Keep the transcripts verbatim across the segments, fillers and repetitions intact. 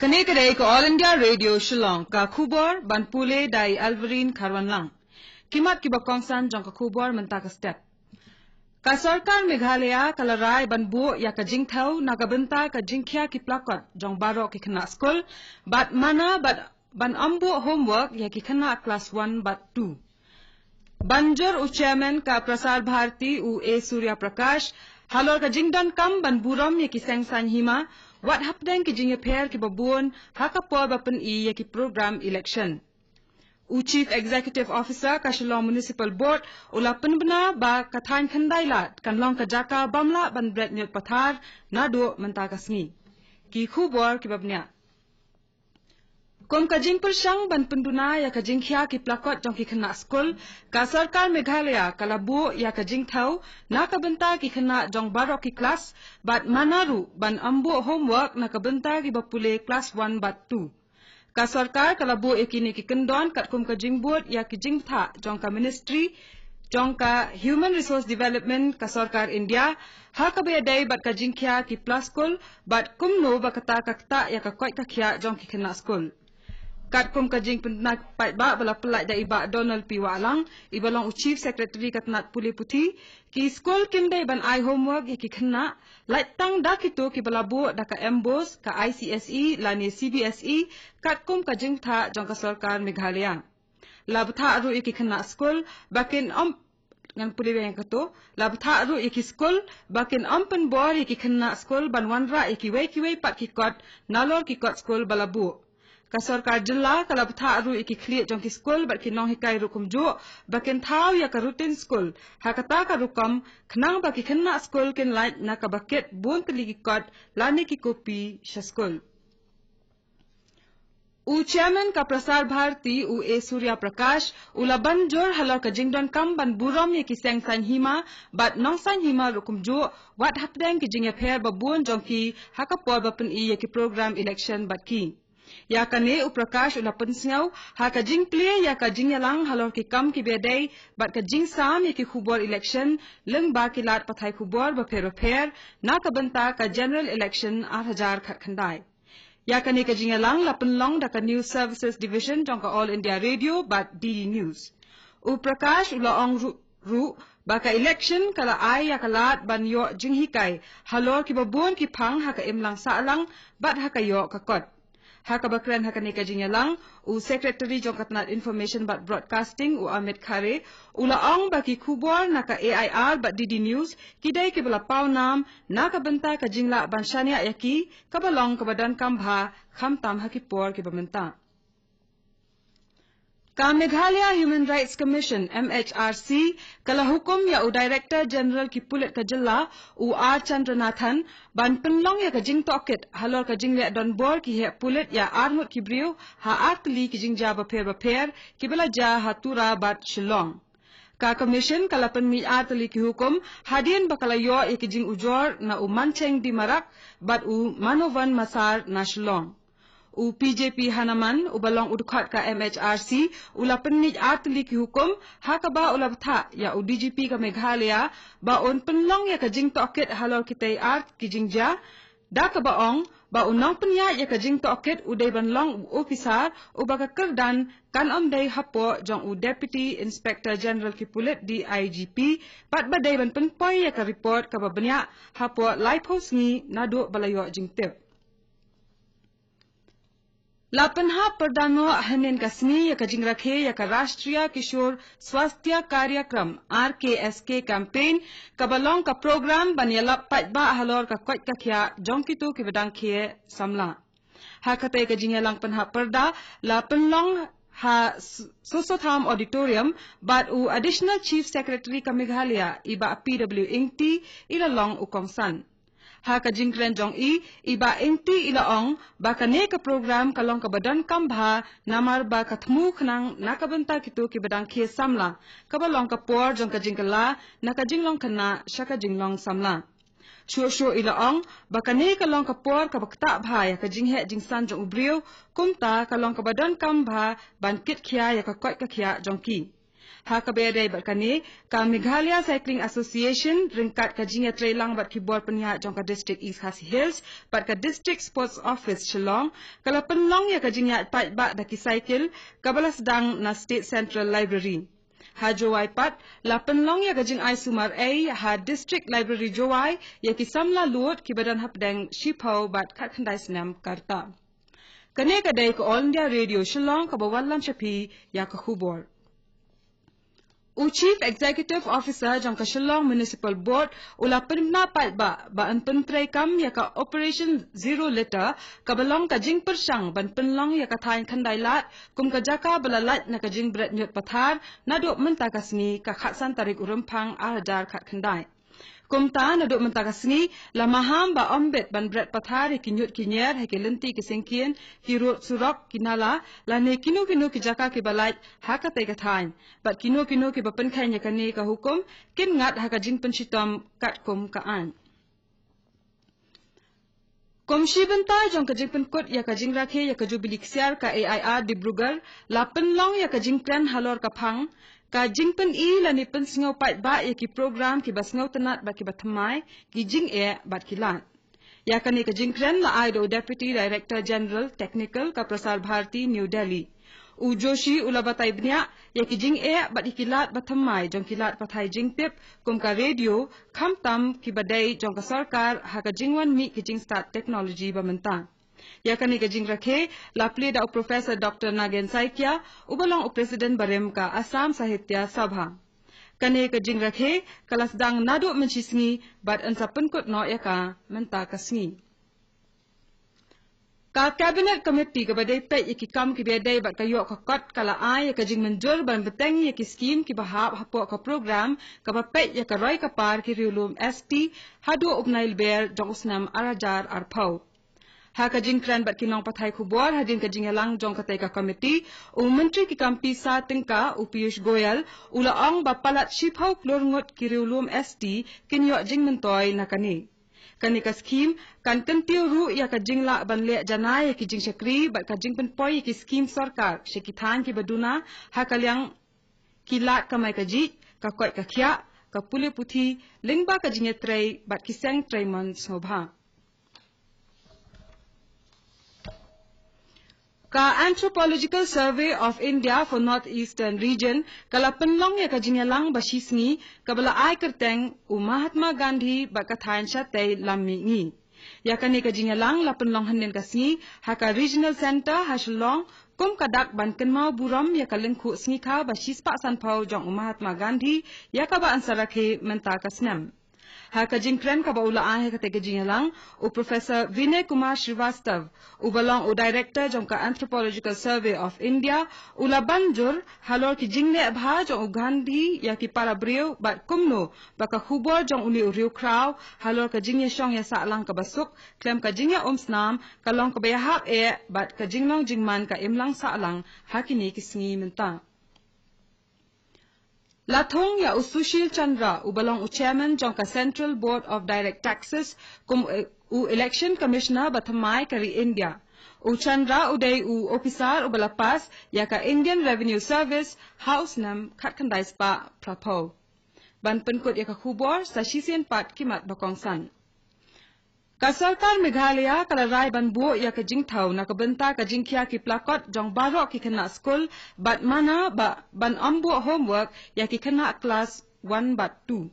Kane ka dei ka All India Radio Shillong, ka khubor ban pule da i Alverine Kharwanlang. Ki mat kiba kongsan jong ka khubor mynta ka step. Ka sorkar Meghalaya ka la rai ban buh ïa ka jingthew na ka bynta ka jingkhia ki placard jong baroh ki khynnah skul, bad mana bad ban ym buh homework ïa ki khynnah klas one bad two. Ban jur u chairman ka Prasar Bharati u A Surya Prakash halor ka jingdonkam ban burom ïa ki seng saiñ hima, wat hapdeng ki jingïapher kiba bun ha ka por ba pyni ïa ki program election. U Chief Executive Officer ka Shillong Municipal Board u la pynbna ba ka thaiñ Khyndai Lad kan long ka jaka bym lah ban bret ñiut pathar naduh mynta ka sngi. Ki khubor kiba bniah. Kum ka jingpyrshang ban pynduna ïa ka jingkhia ki placard jong ki khynnah skul, ka sorkar Meghalaya ka la buh ïa ka jingthew na ka bynta ki khynnah jong baroh ki klas, bad mana ruh ban ym buh homework na ka bynta kiba pule klas one bad two. Ka sorkar ka la buh ïa kine ki kyndon katkum ka jingbud ïa ki jingbthah jong ka Ministry jong ka Human Resource Development ka sorkar India, ha kaba ïadei bad ka jingkhia ki pla skul, bad kumno ba kata ka ktah ïa ka koit ka khiah jong ki khynnah skul. Katkum ka jingpynpaw paidbah ba la pyllait da i Bah Donald P Wahlang, iba long u Chief Secretary ka tnat pule puthi, ki skul kim dei ban ai homework ïa ki khynnah, lait tang da kito kiba la buh da ka MBOSE, ka I C S E lane C B S E, katkum ka jingthah jong ka sorkar Meghalaya. La bthah ruh ïa ki khynnah skul ba kin ym, ngan pule biang ïa kato, la bthah ruh ïa ki skul ba kin ym pynbor ïa ki khynnah skul ban wanrah ïa kiwei kiwei pat ki kot nalor ki kot skul ba la buh. Ka sorkar jylla ka la bthah ruh ïa ki khlieh jong ki skul bad ki nonghikai ruh kumjuh ba kin thaw ïa ka routine skul ha kata ka rukom, khnang ba ki khynnah skul kin lait na kaba kit bun tylli ki kot lane ki kopi sha skul. U chairman ka Prasar Bharati u A Surya Prakash u la ban jur halor ka jingdonkam ban burom ïa ki seng saiñ hima bad nongsaiñ hima ruh kumjuh, wat hapdeng ki jingïapher ba bun jong ki ha ka por ba pyni ïa ki program election bad ki. Ïa kane u Prakash u la pynsngew ha ka jingplie ïa ka jingïalang halor ki kam kiba ïadei bad ka jingsam ïa ki khubor election lyngba ki lad pathai khubor bapher bapher na ka bynta ka general election ar hajar khatkhyndai. Ïa kane ka jingïalang la pynlong da ka News Services Division jong ka All India Radio bad D D News. U Prakash u la ong ruh, ruh ba ka election ka la ai ïa ka lad ban ïoh jinghikai halor kiba bun ki phang ha ka imlang sahlang bad ha ka ïoh ka kot. Ha kaba kren ha kane ka jingïalang, u Secretary jong ka tnat Information bad Broadcasting u Amit Khare u la ong ba ki khubor na ka A I R bad D D News ki dei kiba la paw nam na ka bynta ka jinglah ban shaniah ïa ki, kaba long kaba donkam bha khamtam ha ki por kiba mynta. Ka Meghalaya Human Rights Commission, M H R C, ka la hukum ïa u Director General ki pulit ka jylla, u R Chandranathan, ban pynlong ïa ka jingtohkit halor ka jingleh donbor ki heh pulit ïa arngut ki briew ha artylli ki jingjia bapher bapher kiba la jia ha Tura bad Shillong. Ka Commission ka la pynmih artylli ki hukum hadien ba ka la ïoh ïa ki jingujor na u Mancheng D Marak bad u Manovan Massar na Shillong. U P J P Hanaman, uba long u dkhot ka M H R C, u la pynmih artylli ki hukum ha kaba u la bthah ïa u D G P ka Meghalaya ba un pynlong ïa ka jingtohkit halor kitei ar ki jingjia, da kaba ong ba u nongpynïaid ïa ka jingtohkit u dei ban long u ophisar uba ka kyrdan kan ym dei hapoh jong u Deputy Inspector General ki pulit, D I G P, bad ba dei ban pynpoi ïa ka report kaba bniah hapoh laiphew sngi naduh ba la ïoh jingtip. La pynhap pyrda noh hynnin ka sngi ïa ka jingrakhe ïa ka Rashtriya Kishor Swasthya Karyakram, R K S K campaign, kaba long ka program ban ïalap paidbah halor ka koit ka khiah jong kito kiba dang khie samla. Ha katei ka jingïalang pynhap pyrda la pynlong ha S-, Sosotham Auditorium bad u Additional Chief Secretary ka Meghalaya, i Bah P W Ingti, i la long u kongsan. Ha ka jingkren jong i, i Bah Ingti i la ong ba kane ka program ka long kaba donkam bha namar ba ka thmu khnang na ka bynta kito kiba dang khie samla, kaba long ka por jong ka jingkylla na ka jinglong khynnah sha ka jinglong samla. Shuh shuh i la ong ba kane ka long ka por kaba ktah bha ïa ka jingheh jingsan jong u briew, kumta ka long kaba donkam bha ban kit khia ïa ka koit ka khiah jong ki. Ha kaba ïadei bad kane, ka Meghalaya Cycling Association ryngkat ka jingïatreilang bad ki bor pynïaid jong ka District East Khasi Hills bad ka District Sports Office Shillong ka la pynlong ïa ka jingïaid paidbah da ki cycle kaba la sdang na State Central Library. Ha Jowai pat la pynlong ïa ka jingai sumar ei ha District Library Jowai ïa ki samla lud kiba don hapdeng shiphew bad khatkhyndai snem ka rta. Kane ka dei ka All India Radio Shillong kaba wallam sha phi ïa ka khubor. U Chief Executive Officer jong ka Shillong Municipal Board u la pynbna paidbah ba yn pyntreikam ïa ka Operation Zero Litter kaba long ka jingpyrshang ban pynlong ïa ka thaiñ Khyndai Lad kum ka jaka ba la lait na ka jingbret ñiut pathar naduh mynta ka sngi ka khatsan tarik u Rymphang arhajar khatkhyndai. Kumta naduh mynta ka sngi la maham ba ym bit ban bret pathar ïa ki ñiut ki ñier ha ki lynti ki syngkien, ki rud surok, ki nala, lane kino kino ki jaka kiba lait ha katei ka thaiñ. Bad kino kino kiba pynkheiñ ïa kane ka hukum kin ngat ha ka jingpynshitom katkum ka aiñ. Kum shi bynta jong ka jingpynkut ïa ka jingrakhe ïa ka Jubili Ksiar ka A I R Dibrugarh la pynlong ïa ka jingkren halor ka phang ka jingpyni lane pynsngew paidbah ïa ki program kiba sngewtynnat bad kiba thymmai, ki jingeh bad ki lad. Ïa kane ka jingkren la ai da u Deputy Director General Technical ka Prasar Bharati New Delhi. U Joshi u la batai bniah ïa ki jingeh bad ïa ki lad ba thymmai jong ki lad pathai jingtip kum ka radio, khamtam kiba dei jong ka sorkar ha ka jingwan mih ki jingstad technology ba mynta. Ïa kane ka jingrakhe la plie da u Professor Doctor Nagen Saikia uba long u President barim ka Assam Sahitya Sabha. Kane ka jingrakhe ka la sdang naduh mynshisngi bad yn sa pynkut noh ïa ka mynta ka sngi. Ka Cabinet Committee kaba dei peit ïa ki kam kiba ïadei bad ka ïoh ka kot ka la ai ïa ka jingmynjur ban bteng ïa ki skim kiba hap hapoh ka program kaba peit ïa ka roi ka par ki riewlum S T haduh u bnai Lber jong u snem arhajar arphew. Ha ka jingkren bad ki nongpathai khubor hadien ka jingïalang jong katei ka komiti, u Myntri ki kam pisa tyngka u Piyush Goyal u la ong ba palat shiphew klur ngut ki riewlum S T kin ïoh jingmyntoi na kane. Kane ka skim kan kyntiew ruh ïa ka jinglah ban leh janai ïa ki jingshakri bad ka jingpynpoi ïa ki skim sorkar sha ki thaiñ kiba duna ha ka liang ki lad kamai kajih, ka koit ka khiah, ka pule puthi, lyngba ka jingïatrei bad ki seng trei mon sngewbha. Ka Anthropological Survey of India for North Eastern Region ka la pynlong ïa ka jingïalang ba shisngi kaba la ai kyrteng u Mahatma Gandhi bad ka thaiñ shatei lam mihngi. Ïa kane ka jingïalang la pynlong hynnin ka sngi ha ka Regional Centre ha Shillong kum ka dak ban kynmaw burom ïa ka lyngkhuh sngikha ba shispah sanphew jong u Mahatma Gandhi ïa kaba yn sa rakhe mynta ka snem. Ha ka jingkren kaba u la ai ha katei ka jingïalang, u Professor Vinay Kumar Srivastav uba long u Director jong ka Anthropological Survey of India u la ban jur halor ki jingleh bha jong u Gandhi ïa ki para briew bad kumno ba ka khubor jong une u riewkhraw halor ka jingïashong ïasahlang kaba suk khlem ka jingïaumsnam ka long kaba ïahap eh bad ka jinglong jingman ka imlang sahlang ha kine ki sngi mynta. La thung ïa u Sushil Chandra uba long u Chairman jong ka Central Board of Direct Taxes kum u Election Commissioner ba thymmai ka ri India. U Chandra u dei u ophisar uba la pass ïa ka Indian Revenue Service ha u snem khatkhyndai spah phraphew. Ban pynkut ïa ka khubor sa shisien pat ki mat ba kongsan. Ka sorkar Meghalaya ka la rai ban buh ïa ka jingthaw na ka bynta ka jingkhia ki placard jong baroh ki khynnah skul bad mana ba ban ym buh homework ïa ki khynnah klas one bad two.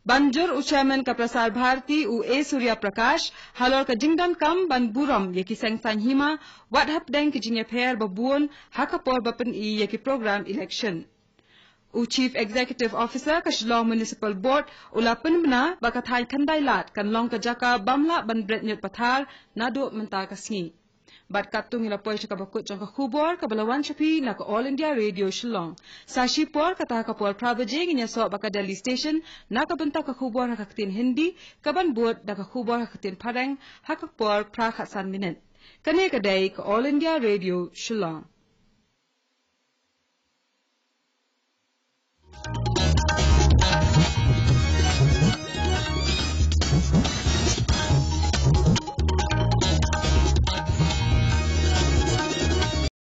Ban jur u Chairman ka Prasar Bharati u A Surya Prakash halor ka jingdonkam ban burom ïa ki seng saiñ hima wat hapdeng ki jingïapher ba bun ha ka por ba pyni ïa ki program election. U Chief Executive Officer ka Shillong Municipal Board u la pynbna ba ka thaiñ Khyndai Lad kan long ka jaka bym lah ban bret ñiut pathar naduh mynta ka sngi. Bad katto ngi la poi sha kaba kut jong ka khubor kaba la wan sha phi na ka All India Radio Shillong. Sa shipor kata ha ka por phra baje ngin ïasoh bad ka Delhi Station na ka bynta ka khubor ha ka ktien Hindi, kaban bud da ka khubor ha ka ktien Phareng ha ka por phra khatsan minit. Kane ka dei ka All India Radio Shillong.